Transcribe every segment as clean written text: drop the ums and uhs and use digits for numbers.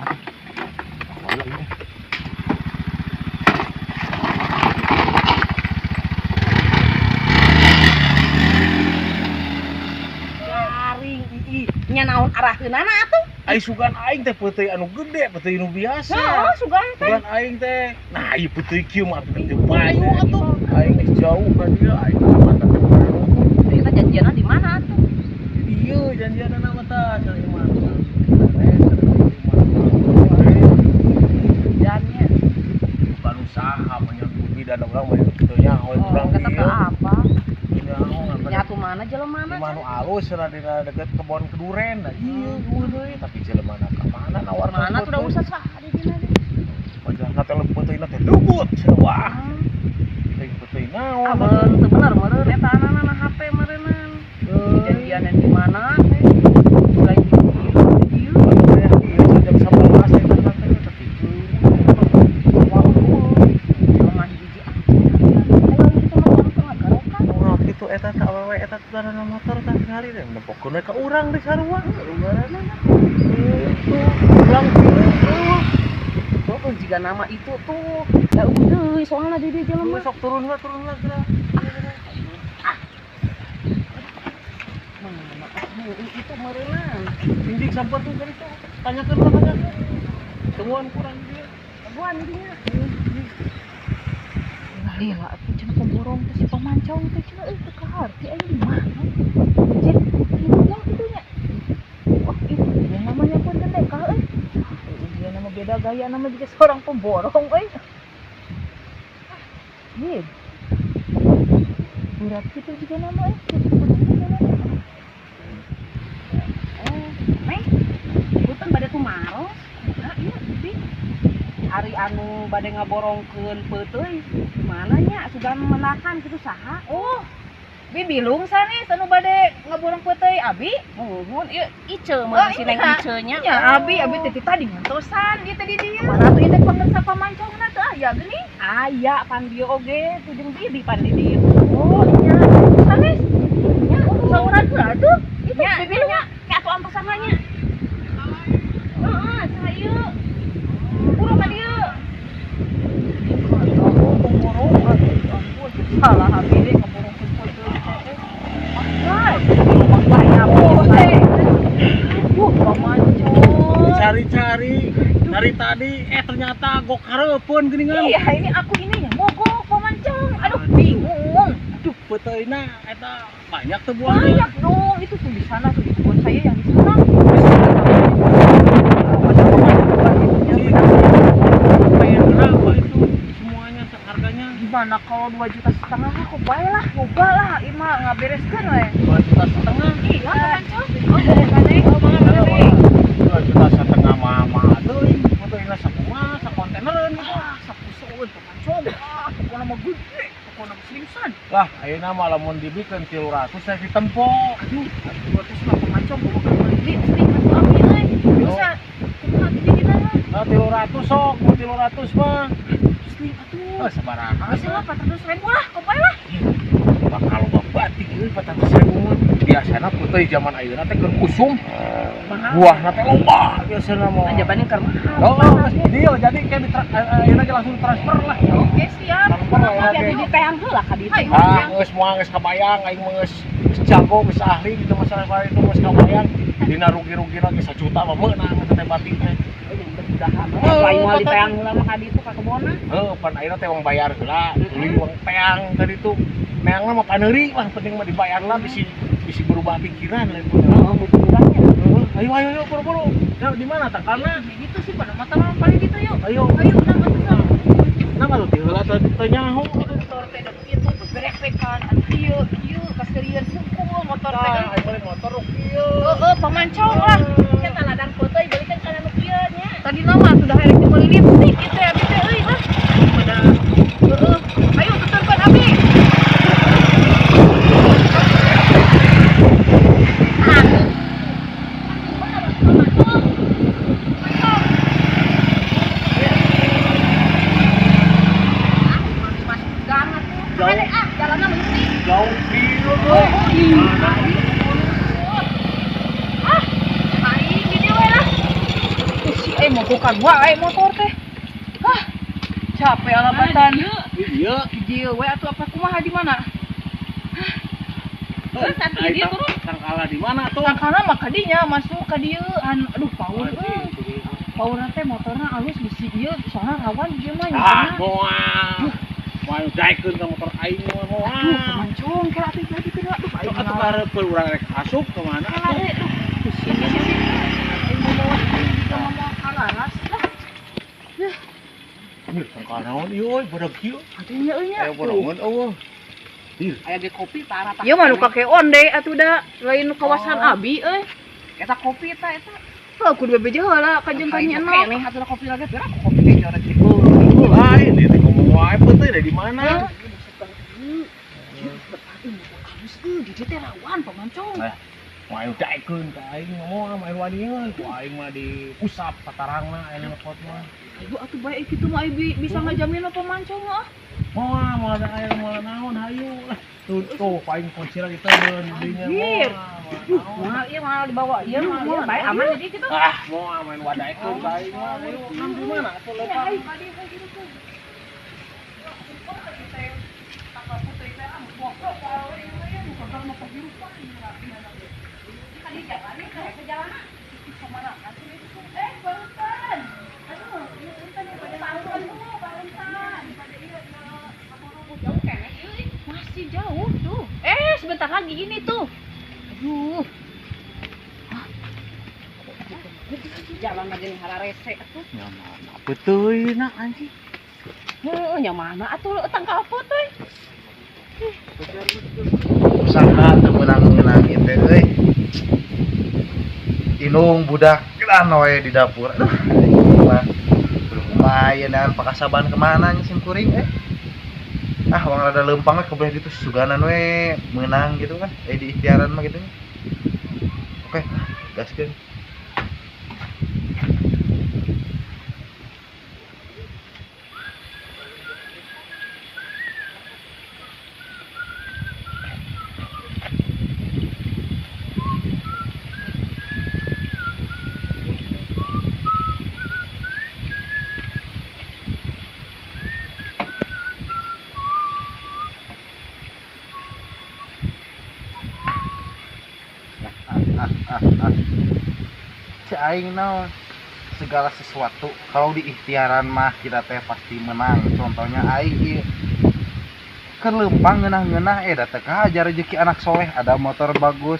Wala ini. Garing ih, nya naon araheunana atuh? Ai sugan aing teh peuteuy anu gede, peuteuy nu biasa. Heeh, sugan teh. Sugan aing teh. Nah, ieu peuteuy kieu mah atuh teu payu atuh. Aing geus jauh ka dieu, aing mah mata teh payu. Kita janjianna di mana atuh? Di dieu janjianna mah tah cenah imah. Janjiannya. Bukan usaha banyak bidan urang mah teu nyaho Oh, urang kata dieu. apa? Nyaho ngan Nyatu mana jelema di mana? mana alus cenah dina deket kebon keduren. Nah, ieu eueuh deui, tapi jelemana ka mana nawarna? Mana tuh udah usah sah di dina teh. Wajahna teh peuteuyna teh lugut cenah, wah. Teh peuteuy naon? Ah, meureun teu bener meureun eta anana HP meureunnan. Janjianna di mana teh? Lain di dieu, di dieu. Atuh teh ieu jam 11 eta teh tapi Jelema hiji ah. Ayo itu mah orang tengah garokan. Wah, kitu eta teh awewe eta teh dana motor tah tingali teh nempokeun we ka urang di sarua. Itu urang kieu. Oh, jika nama itu tuh da eueuh deui soalna di dieu jelema. Sok turun lah, turun lah geura. Mana ah, itu meureunnan. Injing samper tuh kan itu. Tanyakeun lah, tanyakeun. Temuan kurang di dieu. Temuan dinya. Lila atuh cenah pemborong teh si pamancong teh cenah euy teu kaharti aing di mana. Anjir, kitu mah kitu nya. Wah, itu dia namanya pun teh kah euy. Dia nama beda gaya nama juga seorang pemborong euy. Iya. Berat gitu juga nama euy. Oh, Neng. Punten bade tumaros. Kumaha ieu, Bi? Ari anu bade ngaborongkeun peuteuy mana nya sugan menakan kitu saha? Oh, bibilung sanes anu bade ngaborong peuteuy abi? Muhun ieu Ice mah si Neng iya. Ice nya. Nya abi, abi teh ti tadi ngantosan ieu teh di dieu. Mana Atuh ieu teh pangersa pamancongna teh aya geuning. Aya pan dieu oge tuh jeung bibi pan di dieu. Oh, nya sanes. Nya sauran heula atuh. Itu Nya, bibilung. nya, kayak atuh antosan nya. Heeh, saha ieu? Buru ka dieu. Salah abi deh ngaborongkeun peuteuy teh. Ah, Bahaya oh, teh. Aduh, pamancong. Cari-cari dari tadi ternyata gok hareupeun geuningan. Iya, ini aku ini ya mogok pamancong. Aduh, bingung. Aduh, peuteuyna eta banyak tuh buahna. Banyak dong, itu tuh di sana tuh di kebun saya yang di sana. Pengen berapa itu semuanya harganya? Gimana kalau 2,5 juta aku bae lah, coba lah, ima ngabereskeun we. 2,5 juta. Iya, pamancong. Oh, Neng. Oh, mangga Neng. 2,5 juta mah mah deui, peuteuyna sakumaha, sakontainereun gitu. Ah, sapusoeun pamancong. Ah, pokona mah gede, pokona mah seriusan. Lah, ayeuna mah lamun dibikeun 300 saya ditempo. Aduh, 200 mah pamancong boga meuli lipstick atuh abi euy. Bisa kumaha teh jadina lah. Nah, 300 sok, mun 300 mah. Lipstick atuh. Eh, sabaraha? Bisa lah 400 ribu lah, kopai lah. Bakal loba batik euy 400 ribu mah. Biasana peuteui zaman ayeuna teh keur usum, Mahal. buahna teh loba biasana mah. Aja banding keur mahal. Oh, deal jadi kayak ayeuna ge langsung transfer lah. Oke, siap. Transfer lah Tapi ya. atuh diteang heula ka ditu. Ayo. Ah, geus moal geus kabayang aing mah geus geus jago, geus ahli gitu masalah itu geus kabayang. Dina rugi-rugina geus 1 juta mah meunang eta teh batik teh. Oh, lain moal diteang heula mah ka ditu ka kebonna. Heuh, pan ayeuna teh wong bayar heula, tuluy wong teang tadi tuh. Neangna mah paneuri wah penting mah dibayar lah bisi bisi berubah pikiran lain pun. Heeh, pikirannya. Heuh, ayo ayo ayo buru-buru. Nah, di mana tangkalna? Gitu sih pada mata mah paling gitu yuk. Ayo. Ayo nang atuh sok. Nah, kalau teh heula teh teu nyaho. Motor teh dan kieu tuh beberepekan atuh kieu kieu kaserian hungkul motor teh. Nah, aing beli motor kieu. Heeh, pamancong lah. Nya ladang peuteuy beulikeun kana nu kieu nya. Tadi nama sudah erek dibeli lipstick itu ya abi teh euy lah. Pada heeh. Ayo tuturkeun abi. Masuk banget tuh. Jauh. Kade ah, jalanna leutik. Jauh kieu euy. Oh, iya. Mana? Ah, aing di dieu we lah. Mogok wae motor teh. Hah. Capek alabatan. Iya. Dieu we atuh apa kumaha di mana? Terus dia turun. Tangkala di mana tuh? Tangkala mah ka dinya masuk ka dieu. Aduh paur euy. Paurna teh motorna alus bisi ieu soalna rawan ieu mah. Ah, moal. Moal daekeun ka motor aing mah moal. Aduh, pemancong kira atuh jadi teh aduh aing. Atuh kareupeun urang rek asup ka mana atuh? Aduh, sini sini. Aing mau mau kalaras lah. Ih, tangkal naon ieu euy badag kieu. Atuh nya euy nya. Aya borongan eueuh. Aya ge kopi tara tah. Ieu mah nu kake onde atuh da lain nu kawasan abi euy. Eta kopi ta eta. Heuh kudu bebeja heula ka jeung ka Nyi Enok. Keneh atuh kopi lagi pira kopi ge jora kieu. Lain ieu teh ngomong wae peuteui da di mana? Alus euy di dieu teh rawan pamancong. Moal daekeun ka aing ngomong main wanian ku aing mah diusap tatarangna aya lepot mah. Ayo atuh bae kitu mah bisa ngajamin mah pamancong mah. Moal moal da aya moal naon hayu lah. Tuh tuh paling kuncira kita beun dinya. Anjir. Moal ieu moal dibawa ieu moal bae aman jadi kitu. Ah, moal main wadaekeun ka aing mah. Ayo nang di mana atuh leumpang. Masih jauh tuh. Sebentar lagi ini tuh. Aduh. Jalan lagi nih hararese atuh. Nya mana peuteuyna anjing. Heuh, nya mana atuh tangkal peuteuy. Usaha teu meunang-meunang ieu teh euy. Inung budak gedan we di dapur. Aduh, mah lumayan dan pakasaban kemana nya sim kuring eh. Ah, wang rada leumpang we kebelah ditu suganan we meunang gitu kan. Di ikhtiaran mah gitu nya. Oke, gaskeun. Si aing naon segala sesuatu kalau di ikhtiaran mah kita teh pasti menang. Contohnya aing ieu keur leumpang ngeunah-ngeunah da teh kahajar rezeki anak soleh ada motor bagus.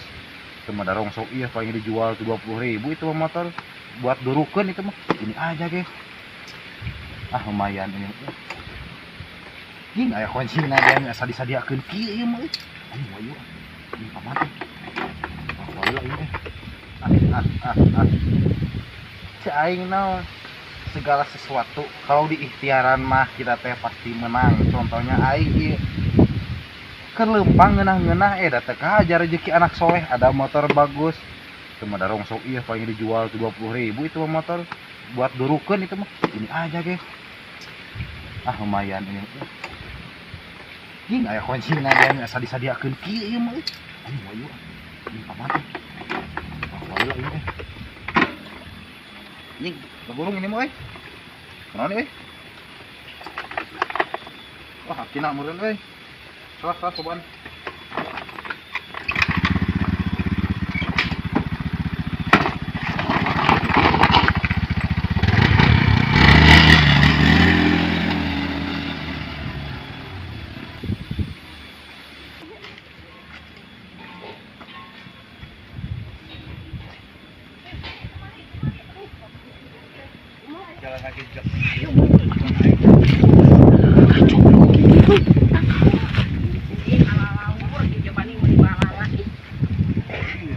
Teu mah darong sok ieu paling dijual 20.000 itu mah motor buat durukeun itu mah. Ini aja guys. Ah lumayan ini. Ging aya kuncina dia asa disadiakeun kieu ieu mah. Ayo ayo. Ini pamat. Ah wae lah ini. Si aing naon segala sesuatu kalau di ikhtiaran mah kita teh pasti menang. Contohnya aing ieu keur leumpang ngeunah-ngeunah da teh kahajar rezeki anak soleh ada motor bagus. Teu mah darong sok ieu paling dijual 20.000 itu mah motor buat durukeun itu mah. Ini aja guys. Ah lumayan ini. Ging aya kuncina dia asa disadiakeun kieu ieu mah. Ayo ayo. Ini pamat. Ah wae lah ini. Anjing, bagurung ini mah euy. Kunaon euy? Wah, hakina meureun euy. Salah salah cobaan. Jalan lagi jek.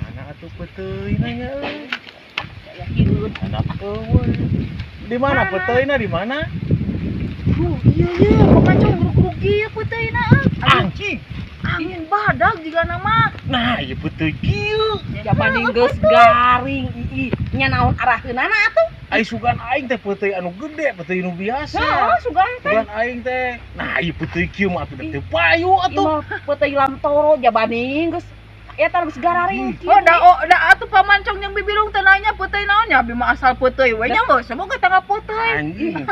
Mana atuh peuteuyna nya euy. Anak eueuh. Di mana peuteuyna di mana? Iya iya, pamancong gruk-gruk ieu peuteuyna euy. Anjing. Angin badag juga nama. Nah, ieu peuteuy kieu. Jabaning geus garing ii. Nya naon araheunana atuh? Ai sugan aing teh peuteui anu gede, peuteui nu biasa. Heeh, sugan teh. Sugan aing teh. Nah, ieu peuteui kieu mah atuh teu payu atuh. Ieu mah peuteui lamtoro jabaning geus Eta geus gararing kieu. Oh, da oh, da atuh pamancong yang bibilung teh nanya peuteuy naon nya, abi mah asal peuteuy we nya geus semoga tangga peuteuy. Anjing.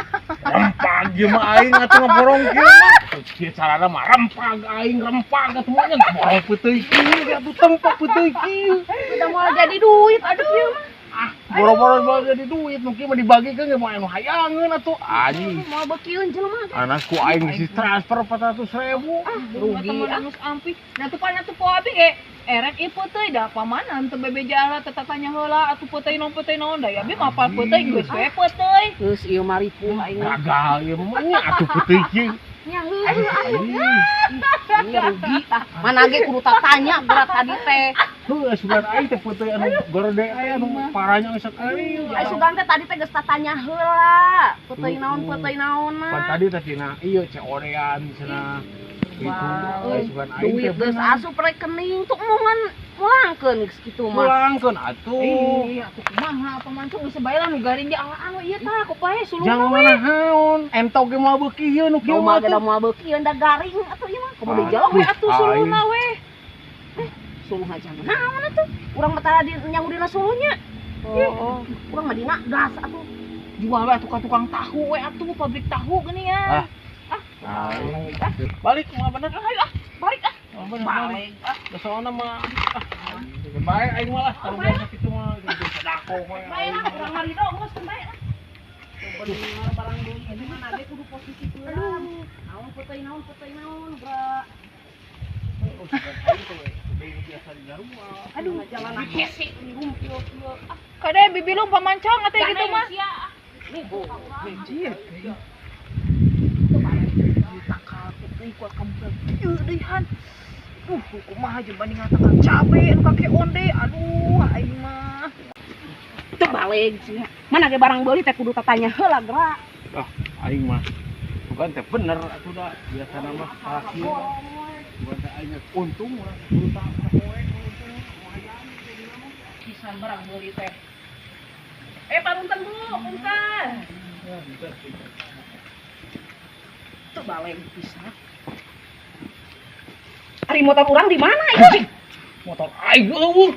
Rempag ieu mah aing atuh ngaborong kieu mah. Kieu carana mah rempag aing rempag atuh mah nya borong peuteuy kieu atuh tempat peuteuy kieu. Udah mau jadi duit atuh ieu mah. Ah, boro-boro mau jadi duit nu kieu mah dibagikeun ge moal anu hayangeun atuh anjing. Moal beukieun jelema teh. Anakku aing geus transfer 400.000. Rugi Rugi ah. geus ampih. Nah tuh pan atuh po abi ge erek ieu peuteuy da pamanan teu bebeja lah teu tatanya heula atuh peuteuy naon da ya abi mah apal peuteuy geus we peuteuy. Geus ieu mah ripuh aing mah. Gagal ieu mah nya atuh peuteuy kieu. Nya heueuh Anjing. atuh rugi. Mana ge kudu tatanya gerak tadi teh. Heuh, sugan aing teh peuteuy anu gorde aya anu parahnya geus sekali. Ai sugan teh tadi teh geus tatanya heula. Peuteuy naon Pan mah. tadi teh tina ieu COD-an cenah. Itu ai sugan aing Duit teh geus asup rekening tuh omongan mulangkeun geus kitu mah. pulangkeun atuh. Ih, atuh kumaha pamancong geus bae lah nu garing ge alaan we ieu tah ku pae sulungna Jangan we. naon, entog ge moal beuki ieu nu kieu Mau mah mah tuh. moal beukieun da garing atuh ieu mah. Kudu dijawab We atuh sulungna we. Suluh aja naon atuh. Urang mah tara di nyangu dina suluhnya. Oh, Urang mah dina gas atuh. Jual we atuh ka tukang tahu we atuh pabrik tahu geuning ya. Ah. Balik mah bener. Ayo ah, balik ah. Mah bener balik. Ah, soalna mah ah. Bae aing mah lah, taruh biasa kitu mah gitu sedako we. Bae lah urang ngarido geus bae lah. Bener barang deui ieu mah ge kudu posisi heula. Naon peuteuy naon, Bra. Aduh, jalan hese ngumpul kieu. Ah, kade bibilung pamancong atuh gitu mah. Anjir. Takal peuteuy kuat kamu kieu deui han. Duh, kumaha jeung banding ngatakal cabe anu kake onde. Aduh, aing mah. Teu balik sia. Mana ge barang beuli teh kudu tatanya heula gerak. Ah, aing mah. Bukan teh bener atuh da biasana mah kieu. Bukan teh aing untung urang kudu tak poe untung lumayan jadina mah. Pisan barang beuli teh. Eh, panunten Bu, punten. Ya, bentar. Teu balik pisan. Ari motor urang di mana ieu? Motor aing eueuh.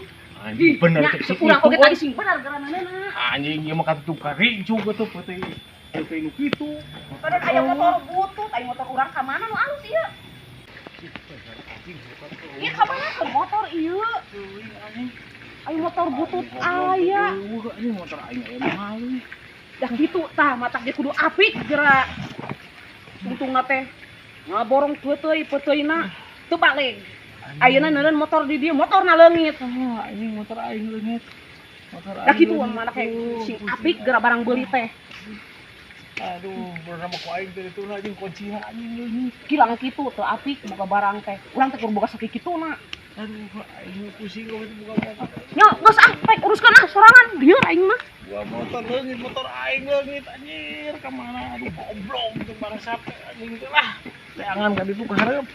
Anjing bener Nya, cek si urang itu, oge euy. tadi sing bener geranana. Anjing ieu mah katutup karicu gitu peuteuy. Peuteuy nu kitu. Padahal aya motor butut, aya motor urang ka mana nu alus ieu? Ieu ka mana ke motor ieu? Aya motor butut aya. Eueuh anjing motor aing aya mahal. Dah kitu tah matak ge kudu apik geura. Tungtungna teh ngaborong peuteuy peuteuy-na teu balik. Ayeuna neureun motor di dieu, motorna leungit. Ah, anjing motor aing leungit. Motor aing. Dah kitu leungit. mana kayak sing apik geura barang beuli teh. Aduh, bener mah ku aing teh itu anjing kuncina anjing leungit. Kilang kitu teu apik boga barang teh. Urang teh kudu boga sakituna. Aduh, aing pusing kok itu buka motor. Nya, geus ah, pek uruskeun ah sorangan lieur aing mah. Gua motor leungit, motor aing leungit anjir ka mana? Aduh, goblok itu bangsat anjing teh lah. Teangan ka ditu ka hareup.